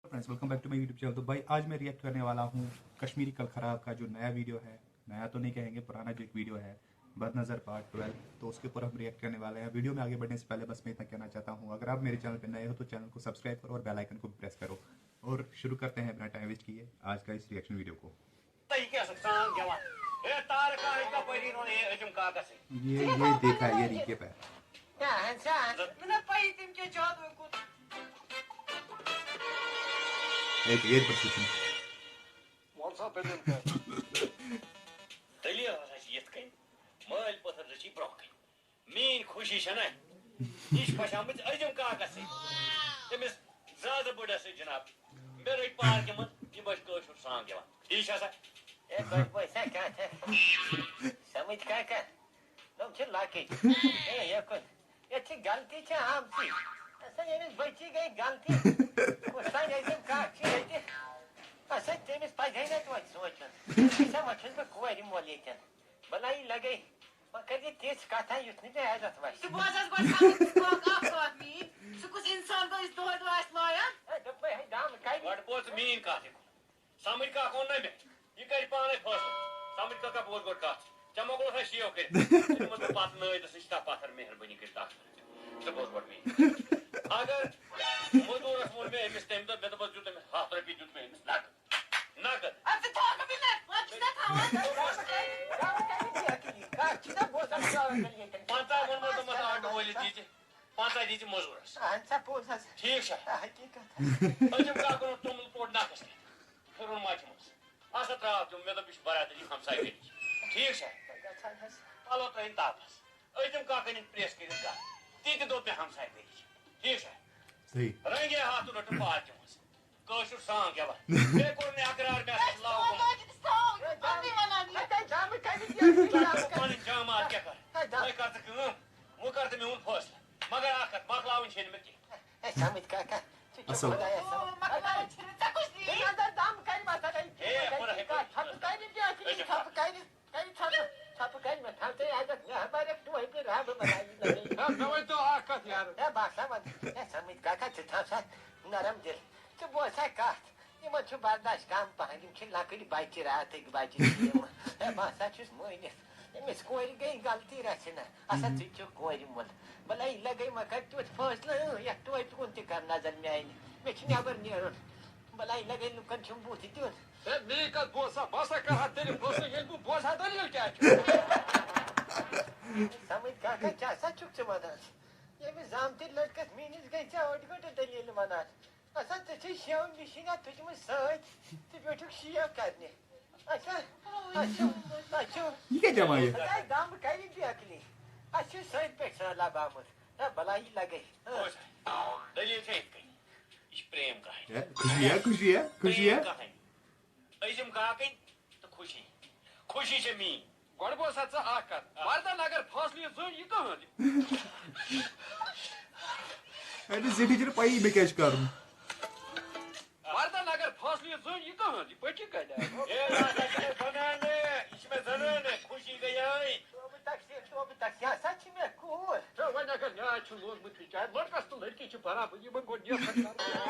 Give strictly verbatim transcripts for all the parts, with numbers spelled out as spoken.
Friends, welcome back to my YouTube channel. तो भाई, आज मैं रिएक्ट करने वाला हूँ कश्मीरी कल खराब का जो नया वीडियो है। नया तो नहीं कहेंगे, पुराना जो एक वीडियो है, बदनज़र पार्ट ट्वेल्व, तो उसके ऊपर हम रिएक्ट करने वाले हैं। वीडियो में आगे बढ़ने से पहले बस मैं इतना कहना चाहता हूँ, अगर आप मेरे चैनल पर नए हो तो चैनल को सब्सक्राइब करो और बेल आइकन को प्रेस करो। और शुरू करते हैं बिना टाइम वेस्ट किए आज का इस रिएक्शन वीडियो को। تۄہہِ کیٛاہ ٲسٕکھ سانٛگ گٮ۪وان؟ ہے، تارٕ کانٛہہ کَپٲری روٚن ہے أزِم کاکَسٕے؟ یہ یہ دیکھا یہ ریکے پہ۔ کیٛاہ، اہن سا؟ مےٚ نہ پَیی تٔمۍ کیٛاہ جادوٗ کوٚر۔ ایک ایک بس۔ وَن سا دٔلیٖل کیٛاہ؟ دٔلیٖل ہسا چھِ یِتھ کٔنۍ، مٲلۍ پٔتھٕر رٔچھی برٛونٛہہ کَنہِ۔ میٛٲنۍ خوشی چھَنہ، یہِ چھِ پھسیمٕژ أزِم کاکَس سۭتۍ، تٔمِس زازٕ بٕڈَس سۭتۍ جِناب۔ مےٚ رٔٹۍ پارکہِ منٛز، یِم ٲسۍ کٲشُر سانٛگ گٮ۪وان۔ ٹھیٖک چھا سا؟ ہے، گۄڈٕ بوز سا کَتھ، سَمٕجھ کاکا، یِم چھِ لۄکٕٹۍ۔ ہے، یَکُن، یَتھ چھِ غلطی چھِ آمژٕے۔ اَسا ییٚمِس بٔچی گٔے غلطی، کُس تام أزِم کَتھ چھِ ییٚتہِ۔ اَسا تٔمِس پَزِ ہے نہ توتہِ سونٛچُن۔ اَسا وۄنۍ چھُس بہٕ کورِ مول ییٚتٮ۪ن۔ بَلایہِ لَگے۔ وۄنۍ کٔرۍ زِ تِژھ کَتھا یُتھ نہٕ مےٚ عزت وَسہِ۔ ژٕ بوز حظ گۄڈٕ سَمٕجھ، ژٕ کَتھ اَکھ کَتھ میٛٲنۍ۔ سُہ کُس اِنسان گوٚو یُس دۄہَے دۄہَے آسہِ لایان؟ ہے، دوٚپمَے، ہے، دَم کَتہِ؟ گۄڈٕ بوز میٛٲنۍ کَتھ یہِ۔ سَمٕجھ کَتھ ووٚن نہ مےٚ۔ یہِ کَرِ پانَے فٲصلہٕ۔ سَمٕجھ کَتھ کَتھ بوز گۄڈٕ کَتھ۔ ژےٚ مۄکلوتھ اَسہِ شیو کٔرِتھ۔ ییٚلہِ منٛز بہٕ پَتہٕ نٲے دَسٕے چھِ تَتھ پَتھَر مہربٲنی کٔرِتھ اَکھ۔ ژٕ بوز گۄڈٕ میٛٲنۍ۔ اگر مٔزوٗرَس ووٚن مےٚ أمِس تَمہِ دۄہ، مےٚ دوٚپمَس دیُت أمِس ہَتھ رۄپیہِ دیُت مےٚ أمِس نَقٕد۔ نَقٕد۔ اَدٕ ژٕ تھاو نہٕ مےٚ، وۄنۍ چھُس نہ تھاوان۔ پنٛژاہ ووٚنمو دوٚپمَس آٹہٕ وٲلِس دی ژٕ، پنٛژاہ دی ژٕ مٔزوٗرَس۔ اَہَن سا، پوٚز حظ۔ ٹھیٖک چھا؟ حقیٖقت۔ أزِم کاکَن اوٚن توٚمُل پوٚٹ نَکھَس کٮ۪تھ، پھِرُن ماجہِ منٛز۔ اَسا ترٛاو تِم، مےٚ دوٚپ، یہِ چھُ برادٔری ہمسایہِ گٔرِچ۔ ٹھیٖک چھا؟ گژھان حظ۔ پَلو ترٛٲیِن تاپَس۔ أزِم کاکَن یِن پرٛیس کٔرِتھ گَرٕ۔ تہِ تہِ دوٚپ مےٚ ہمسایہِ گٔرِچ۔ ٹھیٖک چھا؟ صحیح۔ رٔنٛگۍ ہے ہَتھ رٔٹٕم پارکہِ منٛز۔ کٲشُر سانٛگ گٮ۪وان۔ بیٚیہِ کوٚر مےٚ اقرار، مےٚ ہسا چھُ لاگُن۔ ہے، دَم، ہے، دَم، کَمہِ کیٛاہ چھُ؟ پَنٕنۍ جامات کیٛاہ کَرٕ؟ ہے، دَم۔ وۄنۍ کَر ژٕ کٲم، وۄنۍ کَر ژٕ میون فٲصلہٕ۔ مگر اَکھ کَتھ، مۄکلاوٕنۍ چھے نہٕ مےٚ کینٛہہ۔ ہے، سَمٕد کاکا، ژٕ چھُکھ اَصٕل۔ خۄدایَس سَمٕد۔ مۄکلاوٕنۍ چھے نہٕ، ژےٚ کُس دِیہِ؟ ہے، اَدٕ دَم کَرِ مَسا، ہے، ہے، ژٕ کوٗتاہ کَرِ؟ ژھۄپہٕ کَرِ نہٕ کینٛہہ، أکِس ژھۄپہٕ کَرِ۔ کَرِ ژھۄپہٕ، ژھۄپہٕ کَرِ مےٚ، تھاو ژٕ عزت، مےٚ ہا مَرٮ۪کھ دۄہَے پٮ۪ٹھ رَبہٕ بَلاے لَگٲیِتھ۔ ہے، مےٚ ؤنۍ تو اَکھ کَتھ یارٕ۔ ہے، باسا وَن، ہے، سَمٕد کاکا، ژٕ تھاو سا نرم دِل۔ ژٕ بوز سا کَتھ، یِمَن چھُ برداش کَم پَہَن، یِم چھِ لۄکٕٹۍ بَچہِ، راتٕکۍ بَچہِ چھِ یِم۔ ہے، بہٕ ہسا چھُس مٲنِتھ، أمِس کورِ گٔے غلطی رَژھِ نہ۔ اَسا ژٕ تہِ چھُکھ کورِ مول۔ بَلاے لَگے مہ کَر تیُتھ فٲصلہٕ، یَتھ توتہِ کُن تہِ کَر نظر میٛانہِ۔ مےٚ چھُ نٮ۪بَر نیرُن۔ بَلاے لَگے لُکَن چھُم بُتھ دیُن۔ ہے، میٛٲنۍ کَتھ بوز سا، بہٕ ہسا کَرٕ ہا تیٚلہِ فٲصلہٕ، ییٚلہِ بہٕ بوزٕ ہا دٔلیٖل کیٛاہ چھِ۔ سَمٕد کاکا، کیٛاہ سا چھُکھ ژٕ وَنان؟ ییٚمِس زامتٕرۍ لٔڑکَس میٛٲنِس گٔے ژےٚ أڑۍ گٲنٛٹہٕ دٔلیٖل وَنان۔ اَسا ژےٚ چھے شیو مِشیٖن اَتھ تُجمٕژ سۭتۍ، ژٕ بیوٗٹھُکھ شیو کَرنہِ۔ اَسا، اَسا، اَسا، یہِ کیٛاہ جمع یہِ؟ خۄداے دَم کَرِ بیکلی۔ اَسہِ چھُ سۭتۍ پٮ۪ٹھ سہلاب آمُت۔ ہے، بَلاے لَگے۔ ہہ۔ دٔلیٖل چھےٚ یِتھ کٔنۍ۔ یہِ چھِ پرٛیم کَہانی۔ ہے، خوشی ہے، خوشی ہے، خوشی ہے۔ پرٛیم کَہانی۔ أزِم کاکٕنۍ تہٕ خوشی۔ خوشی چھےٚ میٛٲنۍ۔ گۄڈٕ بوز سا ژٕ اَکھ کَتھ۔ آ۔ وَردَن اگر فٲصلہٕ یہِ زٔنۍ، یہِ کٕہٕنٛز؟ أمِس زِٹھِس چھِنہٕ پَیی مےٚ کیٛاہ چھُ کَرُن۔ وَردَن اگر فٲصلہٕ یہِ زٔنۍ، یہِ کٕہٕنٛز؟ یہِ پٔٹی کَتہِ آے؟ ہے، یہِ ہسا چھِ مےٚ زَنانہٕ، یہِ چھِ مےٚ زَنانہٕ، خوشی گٔیے۔ توبہٕ تقصیر، توبہٕ تقصیر، یہِ ہسا چھِ مےٚ کوٗر۔ ہے، وۄنۍ اگر نیاے چھُ لوگمُت، بِچارِ لٔڑکَس تہٕ لٔڑکی چھِ برابر، یِمَن گوٚو نیصف کَرُن۔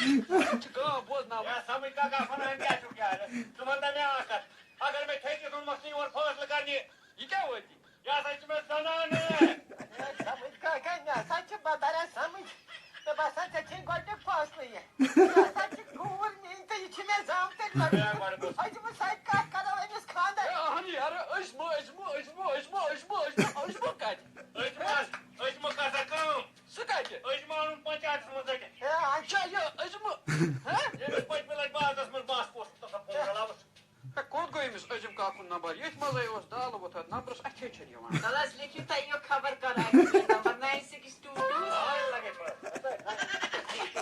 یِم چھِ گام بوزناوان۔ یا سَمٕجھ کاکا، وَنان کیٛاہ چھُکھ یارٕ؟ ژٕ وَن تہٕ مےٚ اَکھ کَتھ، اگر مےٚ ٹھیکِس اوٚنمَکھ ژٕ یور فٲصلہٕ کَرنہِ، یہِ کیٛاہ وٲتی؟ یہِ ہسا چھِ مےٚ زَنانہٕ۔ ہے، سَمٕجھ کاکا، مےٚ ہسا چھِ، بہٕ تَران سَمٕجھ۔ مےٚ باسان، ژےٚ چھے گۄڈٕنیُک فٲصلہٕ یہِ۔ یہِ ہسا چھِ کوٗر میٛٲنۍ تہٕ یہِ چھِ مےٚ زامتٕرۍ لٔڑکہٕ۔ ہے، گۄڈٕ بوز۔ أزمہٕ سۭتۍ کَتھ کَرو أمِس خانٛدر۔ ہے، اَہَن یارٕ، أزمہٕ، أزمہٕ، أزمہٕ، أزمہٕ، أزمہٕ، أزمہٕ، أزمہٕ کَتہِ؟ أزمہٕ، أزمہٕ کَر سا کٲم۔ سُہ کَتہِ؟ أزمہٕ اَنُن پنچایتَس منٛز ژٔٹِتھ۔ ہے، اَچھا، یہِ أزمہٕ، ہہ؟ ییٚمِس پٔتمہِ لَٹہِ بازرَس منٛز بَس کوٚرُتھ، تَتھ پونٛسہٕ علاوٕ۔ ہے، کوٚت گوٚو أمِس أزِم کاکُن نمبر؟ ییٚتھۍ منٛزٕے اوس دالہٕ ووٚتھ اَتھ نمبرَس، اَتھِ چھَنہٕ یِوان۔ تَلہٕ حظ، لیکھِو تۄہہِ یہِ خبر کَر آسہِ یہِ number, nine six two two۔ آ، یہِ لَگے پَتہٕ۔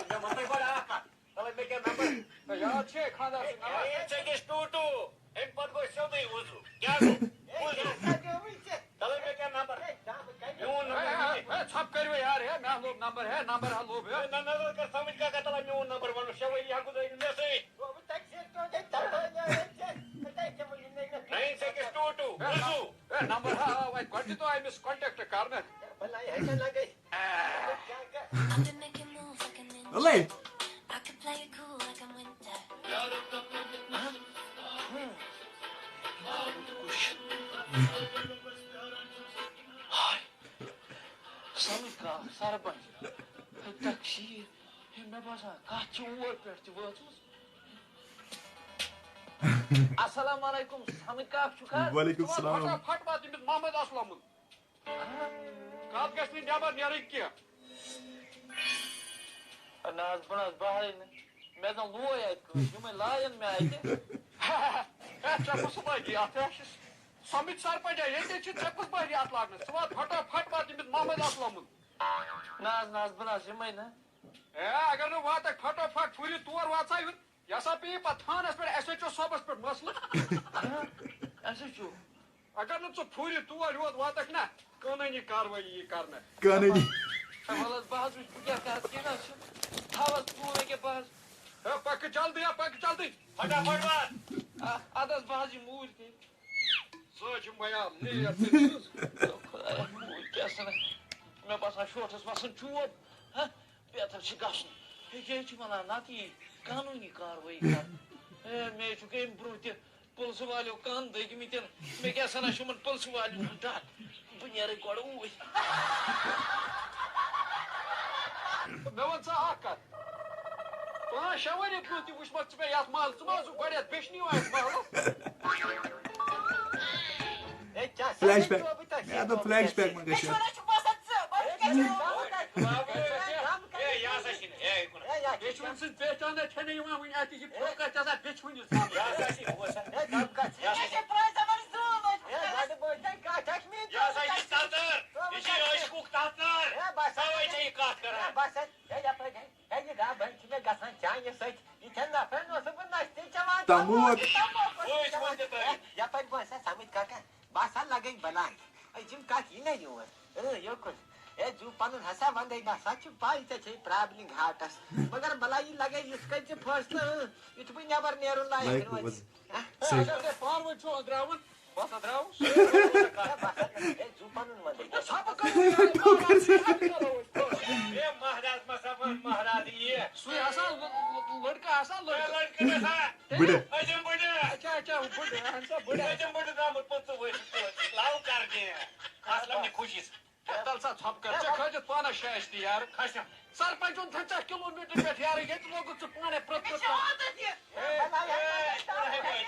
مےٚ ووٚن تۄہہِ گۄڈٕ اَکھ کَتھ۔ تَلہٕ مےٚ کیٛاہ نمبر؟ ہے، یاد چھے خانٛدار سُنٛد number? Nine six two two۔ اَمہِ پَتہٕ گوٚو سیوٚدُے وُضوٗ۔ کیٛاہ گوٚو؟ وُضوٗ۔ تَلہٕ مےٚ کیٛاہ نمبر؟ میون نمبر ہے، ہے، وٕچھ۔ ہے، ژھۄپہٕ کٔرِو یار، ہے، مےٚ ہا لوٚب نمبر، ہے، نمبر ہا لوٚب، ہے۔ ہے، نہ، نظر کر، سَمٕجھ کاکا، تَلہٕ میون نمبر وَنُن، شےٚ ؤری ہا گُزٲرِو مےٚ سۭتۍ۔ Nine six two two، ہے، وُضوٗ۔ ہے، نمبر ہا آو اَتہِ، گۄڈٕ دِتو أمِس contact کرنہٕ۔ بَلاے ہے کیٛاہ لَگے؟ Play. سمجھ کا سرپنچ، تقسیٖم، ہے، مےٚ باسان، کَتھ چھِ اور پٮ۪ٹھ تہِ وٲژمٕژ۔ السلام علیکم، سمجھ کا چھُکھ حظ؟ وعلیکم السلام۔ پھٹا پھٹ وات تٔمِس محمد اسلمُن۔ کَتھ گژھِ نہٕ نٮ۪بر نیرٕنۍ کینٛہہ۔ نہ حظ، بہٕ نہ حظ بہرٕے نہٕ۔ مےٚ زَن لوے اَتہِ کٲنٛسہِ، یِمَے لایَن مےٚ اَتہِ۔ ہے، ژےٚ کُس لٲگی اَتھ؟ ہے، سمجھ سرپنچا، ییٚتہِ چھِ، ژےٚ کُس بہری اَتھ لاگنَس؟ ژٕ وات پھٹا پھٹ وات تٔمِس محمد اسلمُن۔ نہ حظ، نہ حظ، بہٕ نہ حظ یِمَے نہٕ۔ ہے، اگر نہٕ واتَکھ پھٹا پھٹ پھُرِ تور واتسا یُن، یہِ ہسا پیٚیہِ پَتہٕ تھانَس پٮ۪ٹھ، ایس ایچ او صٲبَس پٮ۪ٹھ مسلہٕ۔ اَسہِ چھُ۔ اگر نہٕ ژٕ پھُرِ تور یوت واتَکھ نا، قٲنوٗنی کاروٲیی یی کرنہٕ۔ قٲنوٗنی۔ ہے، وَلہٕ حظ، بہٕ حظ وٕچھِ، بہٕ کیٛاہ کَرٕ، کینٛہہ نہ حظ چھُنہٕ۔ تھاو حظ فون أکیٛاہ بہٕ حظ۔ ہے، پَکھ جلدی، ہے، پَکھ جلدی۔ آ، اَدٕ حظ، بہٕ حظ یِمہٕ اوٗرۍ تیٚلہِ۔ ژٕ حظ چھِ میا نیٖر تٔمۍ سٕنٛز۔ خۄدایا، موٗد کیٛاہ سَنا۔ مےٚ باسان، شوٹھَس وَسُن چوب۔ ہہ، بہتر چھِ گژھُن۔ یہِ کیٛاہ چھِ وَنان، نَتہٕ یی قانوٗنی کاروٲیی کَرنہٕ۔ ہے، مےٚ چھُکھ اَمہِ برٛونٛہہ تہِ پُلسہٕ والیو کَن دٔگمٕتٮ۪ن۔ مےٚ کیٛاہ سَنا چھُ یِمَن پُلسہٕ والیُن ہُنٛد ڈَر۔ بہٕ نیرَے گۄڈٕ اوٗرۍ۔ مےٚ وَن ژٕ اَکھ کَتھ۔ پانٛژھ شےٚ ؤری برٛونٛہہ تہِ وٕچھمَکھ ژٕ مےٚ یَتھ محلہٕ۔ ژٕ ما اوسُکھ گۄڈٕ یَتھ بیٚچھنی یِوان یَتھ محلَس؟ Flash back. مےٚ دوٚپ فلیش بیک ما گژھِ۔ چھُنہ چھُ باسان ژٕ، بہٕ کیٛاہ چھُ؟ ہے، یہِ ہسا چھِنہٕ۔ ہے، یہِ کُن۔ بیٚچھوٕنۍ سٕنٛز پہچان چھَنہٕ یِوان وٕنہِ اَتہِ، یہِ چھِ فوکَس چھِ آسان بیٚچھوٕنِس تام۔ یہِ ہسا چھِ بوزان۔ یہِ چھِ پرٛٲنۍ زمانٕچ زٲژ۔ یہِ ہسا چھِ تَتٕر۔ یہِ چھِ عٲشقُک تَتٕر۔ تَوَے چھےٚ یہِ کَتھ کران۔ ہے، یہِ گا بٔلۍ چھِ مےٚ گژھان چانہِ سۭتۍ۔ یہِ چھَنہٕ نفرَن اوسُکھ بہٕ نَستہِ چٮ۪وان۔ تموک۔ تموک اوسُس أسۍ چٮ۪وان۔ وۄنۍ تہِ تۄہہِ۔ ہے، یَپٲرۍ بہٕ ہسا سَمٕجھ کاکا، بہٕ ہسا لَگَے بَلاے۔ أزِم کَتھ یہِ نہ یور۔ اۭں، یوکُن۔ ہے، زُو پَنُن ہسا وَندَے، بہٕ ہسا چھُ پَے ژےٚ چھے پرٛابلِنٛگ ہاٹَس۔ مگر بَلاے یہِ لَگَے یِتھ کٔنۍ ژےٚ فٲصلہٕ، اۭں، یُتھ بہٕ نٮ۪بَر نیرُن لایَکھ لایک روزِ۔ وَز۔ ہے، اگر تۄہہِ پانہٕ ؤنۍ چھُو أنٛدراوُن، بہٕ ہسا درٛاوُس۔ ہے، بہٕ ہسا، ہے، زُو پَنُن وَندَے۔ ژھۄپہٕ کَرو یارٕ، پانہٕ ؤنۍ چھِ اَتہِ کَرو أسۍ۔ ہے، مہراز ما سا وَن، مہراز یہِ۔ سُے ہسا لٔ-، لٔ-، لٔڑکہٕ ہسا ہے، لٔڑکہٕ۔ لڑکہٕ گژھان۔ بٕڈٕ۔ أزِم بٕڈٕ۔ اچھا، اچھا، بٕڈٕ، اہن سا، بٕڈٕ۔ أزِم بٕڈٕ درٛامُت پٕنٛژٕہ ؤرِش توتہِ۔ لو کر دے۔ اصلم نہِ خوشی سان۔ ہے، تل سا ژھۄپہٕ کر۔ ژےٚ کھٲجِتھ پانس شایستہٕ یارٕ۔ کھسٮ۪م۔ سرپنچُن تھٲے ژےٚ کلوٗمیٹر پٮ۪ٹھ یارٕ، ییٚتہِ لوگُتھ ژٕ پانَے پرٛٮ۪تھ کُنہِ کتھ۔ ہے، ہے، ہے، ہے، ہے۔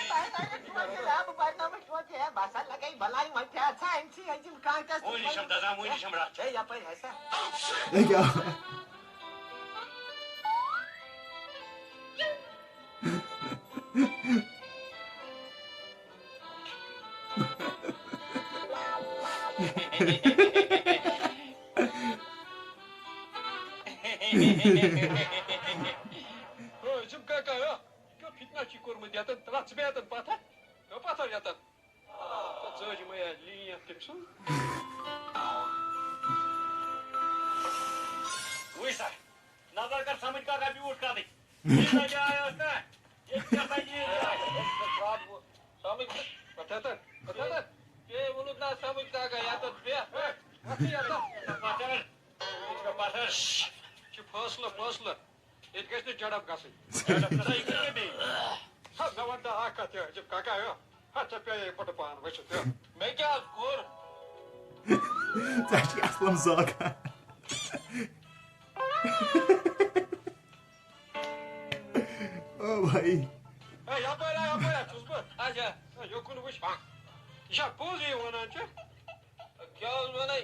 بہٕ بناوٕ ٹوپہِ، ہے، بہٕ ہسا لگے بلاے وۄنۍ کیٛاہ ژھا أمۍ سی أزِم کانٛہہ کس۔ وٕنہِ چھَم دَزان، وٕنہِ چھَم رَٹھ۔ ہے، یپٲرۍ ہسا۔ یہِ کیٛاہ؟ ہے، أزِم کاکا، ہے، یہِ کیٛاہ فتنہ چھُے کوٚرمُت یَتَن؟ ترٛٹھ ژٕ مےٚ یَتَن پَتھر، ہے، پَتھر یَتَن۔ تہٕ ژٕ حظ یِمَے آے لین یَتھ تٔمۍ سُنٛد۔ وٕچھ سا، نظر کر سمجھ کر رۄپیہِ وُٹھ کَتٕچ۔ یہِ سا جاے ٲس نا؟ ییٚتہِ کیٛاہ سا یہِ جاے؟ سمجھ کر، پَتہٕ یَتَن، پَتہٕ یَتَن۔ بیٚیہِ ووٚنُتھ نا سمجھ کاکا یَتَن بیٚہہ۔ پَتہٕ یَتَن۔ پَتہٕ یَتَن۔ یہِ چھُ پَتہٕ۔ چھُ فٲصلہٕ، فٲصلہٕ۔ ییٚتہِ گژھِ نہٕ جھڑپ گژھٕنۍ۔ جھڑپ گژھٕنۍ۔ ژٕ یہِ کٔرِو بیٚیہِ۔ ہا، مےٚ وَن تہٕ اَکھ کَتھ، یہِ، یہِ کاکا، یہِ۔ ہا، ژےٚ پیٚیے پَتہٕ پان ؤسِتھ، یہِ۔ مےٚ کیٛاہ حظ کوٚر؟ ژےٚ چھِ اَصلَن زاگان۔ او بھائی۔ ہے، یَپٲرۍ آ، یَپٲرۍ آ چھُس بہٕ۔ اچھا۔ ہے، یوکُن وٕچھ۔ یہِ چھا پوٚز یہِ وَنان چھِ؟ کیٛاہ حظ وَنَے؟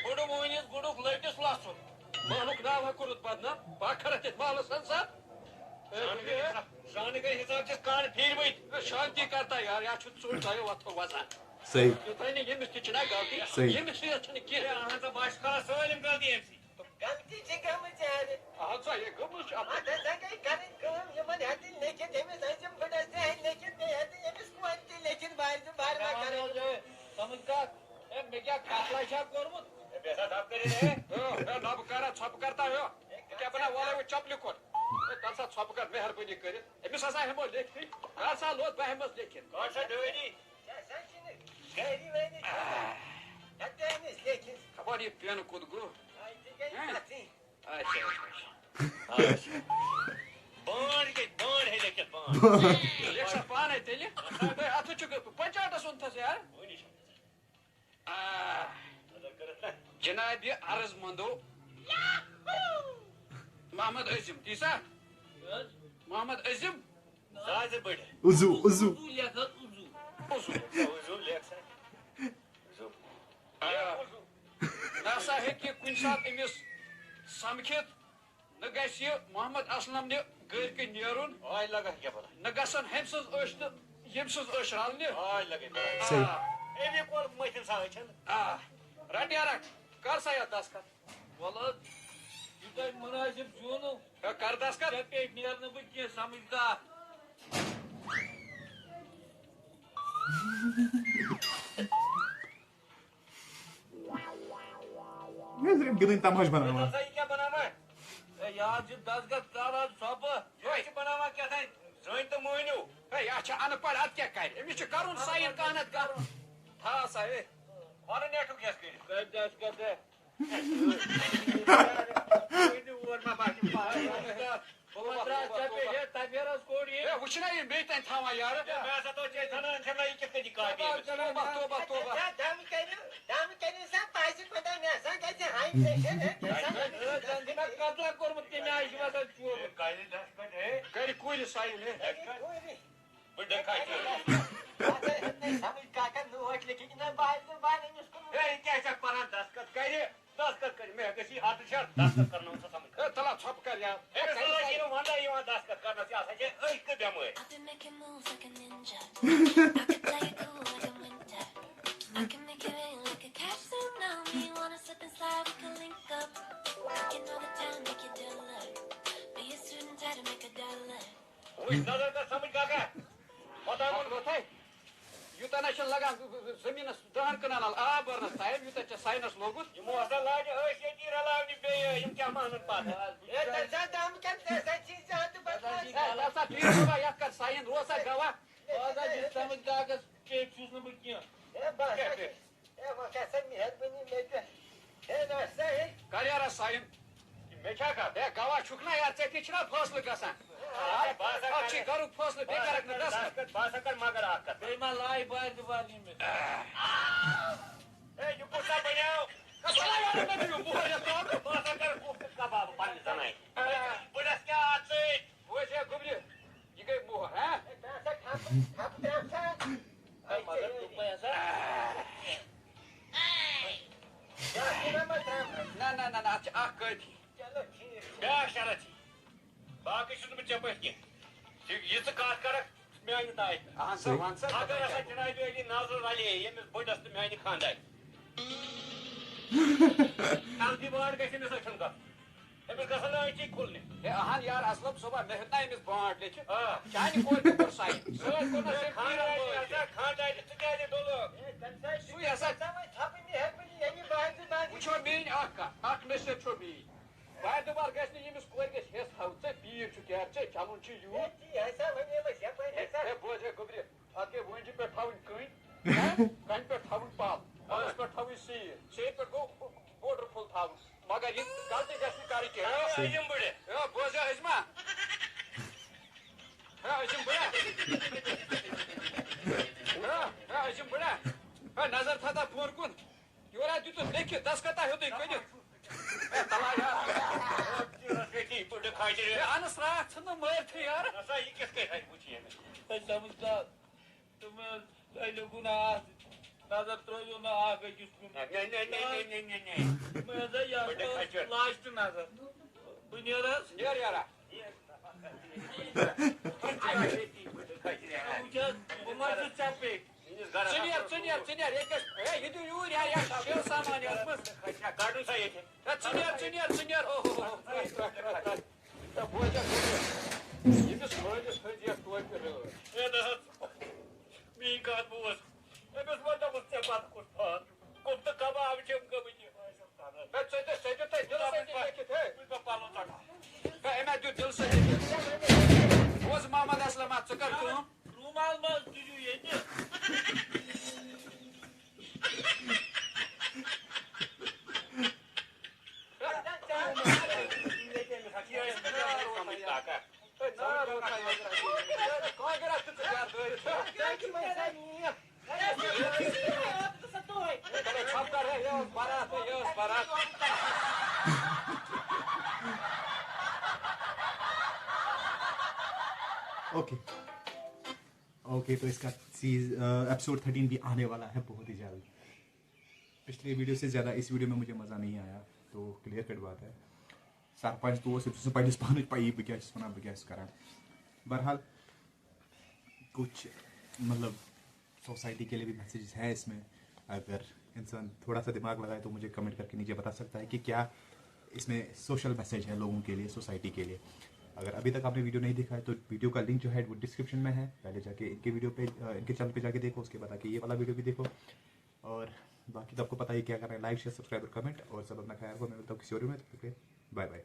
بُڈٕ مٲنِس بُڈُک لٔٹِس لَژھُن۔ محلُک ناو ہا کوٚرُتھ بدنام، بہٕ ہا کھڑا تَتہِ محلَس اَنسار۔ ہے، زانٕے گٔے حِساب، زانٕے گٔے حِساب چھِس کانہٕ پھیٖرمٕتۍ۔ ہے، شانتی کرتا یار، یا چھُ ژوٚٹ تۄہہِ وۄتھو وَزان۔ صحیح۔ یوٚتانۍ نہٕ ییٚمِس تہِ چھِنہ غلطی، صحیح۔ ییٚمِس تہِ چھِنہٕ کینٛہہ۔ ہے، اہن سا، بہٕ ہا چھُس کران سٲلِم غلطی أمۍ سٕے۔ غلطی چھِ گٔمٕژ یارٕ۔ اہن سا، یے گٔمٕژ چھِ اَپٲرۍ۔ اَتھ ہسا گٔے کَرٕنۍ کٲم، یِمَن ہٮ۪تٕنۍ لیکھِتھ، أمِس ٲسِم بٕڈَس تہِ ہٮ۪تھ لیکھِتھ، بیٚیہِ ہٮ۪تٕنۍ أمِس کورِ تہِ لیکھِتھ، بارِ تہِ بارِ ما کَرٕنۍ۔ سمجھ کر، ہے، مےٚ کیٛاہ کَتھ لَے چھا کوٚرمُت؟ ہے، بیٚیہِ ہسا دَب کٔرِتھ، ہے۔ ہے، ہے، نہ بہٕ کَرا ژھۄپہٕ کَرتا، ہے۔ یہِ کیٛاہ بَناو، وَلَے وۄنۍ چَپلہِ کھۄر۔ ہے، کَر سا ژھۄپہٕ کَر، مہربٲنی کٔرِتھ۔ أمِس ہسا ہٮ۪مو لیکھِتھ۔ کَر سا لوٚت، بہٕ ہٮ۪مس لیکھِتھ۔ کَر سا ڈٲری۔ ژےٚ ہسا چھِنہٕ ڈٲری وٲری چھَنہٕ۔ ہَتہٕ أمِس لیکھِتھ۔ خبر یہِ پٮ۪ن کوٚت گوٚو۔ آے، ژٕ کیٛازِ ہہ؟ کَتھٕے؟ اچھا، اچھا، اچھا۔ اچھا۔ بانڈ کیٛاہ؟ بانڈ ہے لیکھِتھ بانڈ۔ لیکھ سا پانے تیٚلہِ۔ ہے، اَتھ چھُ پنچاٹس اوٚنتھس یار۔ وُنہِ چھُ۔ آ، جناب، یہِ عرض مندو محمد عظیم، تی سا؟ محمد عظیم۔ زازِ بٔڑِ۔ عضو، عضو۔ عضو لیکھ حظ، عضو۔ عضو۔ عضو لیکھ سا۔ عضو۔ آ، نہ سا ہیٚکہِ کُنہِ ساتہٕ أمِس سمکھِتھ۔ نہ گژھِ یہِ محمد اسلم نہِ گٔرۍ کِنۍ نیرُن۔ آے لگا کیٛاہ پتہ۔ نہ گژھن ہُمۍ سٕنٛز أچھ تہٕ ییٚمۍ سٕنٛز أچھ رلنہِ۔ آے لگے پتہ۔ صحیح۔ آ۔ أمی کوٚر مٔتھِن سا أچھن۔ آ۔ رٹ یا رٹ۔ کر سا یتھ دستخط۔ وَلہٕ حظ، یہِ تۄہہِ مُنٲسِب زیوٗنوٕ۔ ہے، کر دستخط۔ ژےٚ پیٚٹھۍ نیرنہٕ بہٕ کینٛہہ سمجھدار۔ یہِ ٲسۍ گِنٛدٕنۍ تماشہٕ بناوان۔ ہے، ژٕ ہسا یہِ کیٛاہ بناوان؟ ہے، یہِ حظ چھِ دستخط کر حظ ژھۄپہٕ۔ یہِ حظ چھِ بناوان کیٛاہ تام زٔنۍ تہٕ مٔہنیوٗ۔ ہے، یہِ چھِ اَن پَڑھ، اَتھ کیٛاہ کَرِ؟ أمِس چھِ کَرُن sign کانٛہہ نَتہٕ کانٛہہ۔ تھاو سا، ہے۔ کھۄرٕ نیٹھُک یَس کٔرِتھ۔ کَتہِ دستخط ہے؟ ؤنِو اور ما باسہِ پَتہٕ۔ بہٕ ما درٛاس ژےٚ پیٚٹھ ہے، تَمہِ پھِرِ حظ کوٚڑ یہِ۔ ہے، وٕچھ نا یِم بیٚیہِ تَتہِ تھاوان یارٕ۔ ہے، مےٚ ہسا دوٚپ ژےٚ زنان چھےٚ نہ یہِ کِتھ کٔنۍ یہِ کاپی أمِس؟ توبہ، توبہ، توبہ۔ ہے، دم کٔرِو، دم کٔرِو سا، پَزِ خۄدا مےٚ ہسا گژھِ ہاے پریشر، ہے، کیٛاہ سا وَنہٕ؟ ہے، مےٚ قتلہ کوٚرمُت تَمہِ آیہِ چھُ وَسان چوب۔ ہے، کَرِ دستخط، ہے۔ کَرِ کورِ sign، ہے۔ ہے، کورِ۔ بہٕ ڈکھا چھُس۔ اَتھ ہے ہیوٚت نہٕ سمجھ کاکا نوٹ لیکھِتھ نہ بہٕ آسہِ نہٕ بہٕ اَنہٕ أمِس کُن۔ ہے، یہِ کیٛاہ چھَکھ پَران دستخط کَرِ؟ دستخط کٔرِتھ مےٚ ہیٚکَس یہِ اَتھ چھا دستخت کرناوُن سا سمجھ۔ ہے، تَلہ ژھۄپہٕ کر یار۔ ہے، أمِس کر نہ حظ یی sign۔ نہٕ وَندَے یِوان دستخت کرنَس، یہِ ہسا چھےٚ أچھ تہٕ بٮ۪مٲرۍ۔ I've been making moves like a ninja. I can play it cool like a winter. I can make it rain like a cat tsunami. Wanna slip and slide, we can link up. We can all the time make it dollar. Be a student, try to make a dollar. وٕچھ نظر کر سمجھ کاکا۔ خۄداے ووٚن۔ مۄکلو تۄہہِ۔ یوٗتاہ نہ چھُنہٕ لگان زٔمیٖنَس دَہَن کنالَن آب بَرنَس time، یوٗتاہ ژےٚ signَس لوٚگُتھ۔ یِمو ہسا لاجہِ أسۍ ییٚتی رلاونہِ بیٚیہِ، یِم کیٛاہ مانَن پَتہٕ؟ ہے، تَمہِ ساتہٕ دَم کیٛاہ، تَمہِ ساتہٕ چھِ زیادٕ بدمعاش۔ ہے، تَمہِ ساتہٕ ٹھیٖک چھُ، یَتھ کَر sign، روز سا گواہ۔ آز حظ چھِ سمجھ کاکَس پیٚٹھۍ چھُس نہٕ بہٕ کینٛہہ۔ ہے، بَس۔ کیٛاہ پیٚٹھۍ؟ ہے، وۄنۍ کیٛاہ سا مہربٲنی مےٚ پٮ۪ٹھ؟ ہے، نہ سا، ہے۔ کر یارا sign؟ مےٚ چھا کَتھ؟ ہے، گواہ چھُکھ نا یار، ژےٚ تہِ چھُنا فٲصلہٕ گژھان۔ ہے، بہٕ ہسا اَتھ چھُے کرٕ، گرُک فٲصلہٕ، بیٚیہِ بہٕ ہسا کرکھ نہٕ کرٕ دستخط۔ دستخط، بہٕ ہسا کرٕ مگر اَکھ کَتھ۔ بیٚیہِ ما لایہِ بارِ دُبارِ ییٚمِس؟ ہے، یہِ کُس سا بَنیو؟ ہے، بَلاے یارا، مےٚ دِیِو مُہر یَتھ کَبابَس۔ بہٕ ہسا کرٕ کُفتہٕ کَباب پنٛنہِ زَنانہِ۔ بٕڈَس کیٛاہ اَتھ سۭتۍ؟ بوز ہے گوٚبرِ، یہِ گٔے مُہر، ہا؟ ہے، مگر دوٚپمَے ہسا۔ نہ، نہ، نہ، نہ، اَتھ چھِ اَکھ کٲفی۔ بیٛاکھ شرط چھِ، باقٕے چھُس نہٕ بہٕ ژےٚ پٲٹھۍ کینٛہہ۔ یہِ، یہِ ژٕ کَتھ کَرَکھ، میٛانہِ داے۔ اَہَن سا، وَن سا۔ اگر ہسا جنابِ عٲلی نظر رَلے ییٚمِس بٔڈَس تہٕ میٛانہِ خانٛدارِ۔ کَلہٕ دیوار گژھِ أمِس أچھَن گژھُن۔ أمِس گژھن نہٕ أچھی کھُلنہِ۔ ہے اہن یار اسلم صٲبا، مےٚ ہیوٚت نا أمِس بانٛٹھ لیکھِتھ۔ آ۔ چانہِ کورِ تہِ کوٚر sign۔ سُہ حظ کوٚر نا ہے، صرف خانٛدارنہِ میٖرن ہسا، خانٛدارنہِ ژٕ کیٛازِ ڈوٚلُکھ؟ ہے، تَمہِ ساتہٕ سُے ہسا۔ تَمہِ ساتہٕ ژھۄپہٕ مےٚ ہیٚکہِ ؤنِتھ، ییٚمہِ بارِ تہٕ بارِ۔ وٕچھو میٛٲنۍ اکھ کَتھ، اکھ نصیحت چھو میٛٲنۍ۔ بارِ دُبار گژھِ نہٕ ییٚمِس کورِ گژھِ ہٮ۪س تھاوُن، ژےٚ پیٖر چھُ کیٛاہ، ژےٚ چَلُن چھُ یوٗت۔ ہے، تی ہسا وَنے مےٚ، یَپٲرۍ ہے، ہسا۔ ہے، بوز ہے گوٚبرِ، اَتھ گٔے وٲنجہِ پٮ۪ٹھ تھاوٕنۍ کٔنۍ، ہہ؟ کَنہِ پٮ۪ٹھ تھاوٕنۍ پَل، پَلَس پٮ۪ٹھ تھاوٕنۍ سیٖر، سیٖرِ پٮ۪ٹھ گوٚو border full تھاوُن۔ مگر یہِ غلطی گژھِ نہٕ کَرٕنۍ کینٛہہ۔ ہے، عظیٖم بٕڈِ۔ ہے، بوز ہے عظیٖما۔ ہے، عظیٖم بٕڈِ۔ ہے، ہے، عظیٖم بٕڈِ۔ ہے، نظر تھاو تَتھ بۄن کُن۔ یورٕ ہا دیُتُن لیکھِتھ، دستخطا ہیوٚتُے کٔرِتھ۔ ہے، تَلہ یار۔ ہے، اَنُس راتھ ژھٕنُن مٲرتھٕے یارٕ۔ نسا، یہِ کِتھ کٔنۍ ہیٚکہِ وٕچھِتھ؟ ہے، سمجھ کر۔ تِم حظ، تۄہہِ لیوٚکھوُ نہٕ اَتھ، نظر ترٛٲوِو نہٕ اَکھ أکِس کُن۔ نہ، نہ، نہ۔ مےٚ حظ آے یَتھ بہٕ دِمہٕ منٛز اَچھر۔ Last نظر۔ بہٕ نیرٕ حظ۔ نیر یارا۔ وٕچھ حظ، بہٕ ما چھُس ژےٚ پیٚٹھۍ؟ ژٕ نیر، ژٕ نیر، ژٕ نیر، ییٚتہِ گژھِ، ہے، یہِ دِیِو یوٗرۍ، یا، یا، شیر سامان یَتھ منٛز۔ کَڑُن سا ییٚتہِ۔ ہے، ژٕ نیر، ژٕ نیر، ژٕ نیر، اوہ، اوہ، اوہ۔ ہے، بوزا، بوزا۔ ییٚمِس مٲلِس تھٲوزِ یَتھ توتہِ رٲچھ۔ ہے، نہ حظ۔ میٛٲنۍ کَتھ بوز۔ أمِس ما دوٚپُس، ژےٚ پَتہٕ کُس پان چھُ؟ کُفتہٕ کباب چھِم گٔمٕتۍ یِم ٲسِم کران۔ ہے، ژےٚ تہِ، ژےٚ دیُت تۄہہِ دِلہٕ سۭتۍ لیکھِتھ، ہے۔ بہٕ کَرٕ پَلو ژَٹان۔ ہے، أمۍ ہا دیُت دِلہٕ سۭتۍ لیکھِتھ۔ بوز محمد اسلم، ژٕ کر کٲم۔ روٗمال ما حظ تُلِو ییٚتہِ؟ ओके। ओके, तो इसका सीज एपिसोड थर्टीन भी आने वाला है बहुत ही जल्द। पिछले वीडियो से ज़्यादा इस वीडियो में मुझे मज़ा नहीं आया, तो क्लियर कट बात है। सरपंच तो सिर्फ पहले पानी पाई भी क्या सुना भी क्या करा। बहरहाल, कुछ मतलब सोसाइटी के लिए भी मैसेज है इसमें। अगर इंसान थोड़ा सा दिमाग लगाए तो मुझे कमेंट करके नीचे बता सकता है कि क्या इसमें सोशल मैसेज है लोगों के लिए, सोसाइटी के लिए। अगर अभी तक आपने वीडियो नहीं देखा है तो वीडियो का लिंक जो है वो डिस्क्रिप्शन में है, पहले जाके इनके वीडियो पे, अ, इनके चैनल पे जाके देखो, उसके बाद आके ये वाला वीडियो भी देखो। और बाकी तो आपको पता ही क्या करना है, लाइक, शेयर, सब्सक्राइब और कमेंट। और सब अपना ख्याल रखो, मैं मिलता हूँ किसी और में, तब तक के लिए बाय बाय।